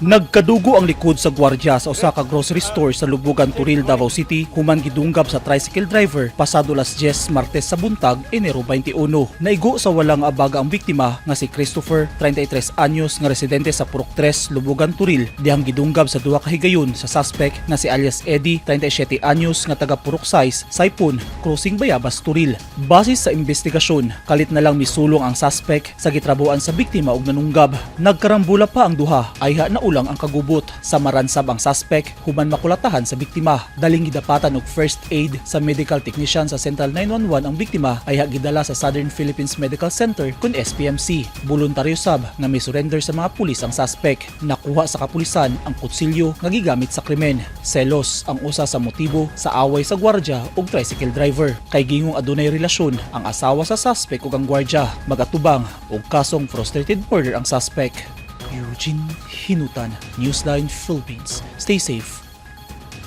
Nagkadugo ang likod sa gwardya sa usa ka grocery store sa Lubugan, Toril, Davao City human gidunggab sa tricycle driver pasado alas 10 Martes sa buntag, Enero 21. Naigo sa walang abaga ang biktima nga si Christopher, 33 anyos, nga residente sa Purok 3, Lubugan, Toril, dihang gidunggab sa duha ka higayon sa suspect nga si alias Eddie, 37 anyos, nga taga Purok 6, Saipon, Crossing Bayabas, Toril. Base sa investigasyon, kalit na lang misulong ang suspect sa gitrabuan sa biktima og nanunggab. Nagkarambula pa ang duha, ayha na ulang ang kagubot. Samaran sab ang suspect human makulatahan sa biktima. Daling gidapatan og first aid sa medical technician sa Central 911 ang biktima, ayha gidala sa Southern Philippines Medical Center kun SPMC. Voluntaryo sab nga may surrender sa mga pulis ang suspect. Nakuha sa kapulisan ang kutsilyo nga gigamit sa krimen. Selos ang usa sa motibo sa away sa gwardya ug tricycle driver. Kay gingong adunay relasyon ang asawa sa suspect ug ang gwardya. Magatubang og kasong frustrated murder ang suspect. Eugene Hinutan, Newsline Philippines. Stay safe.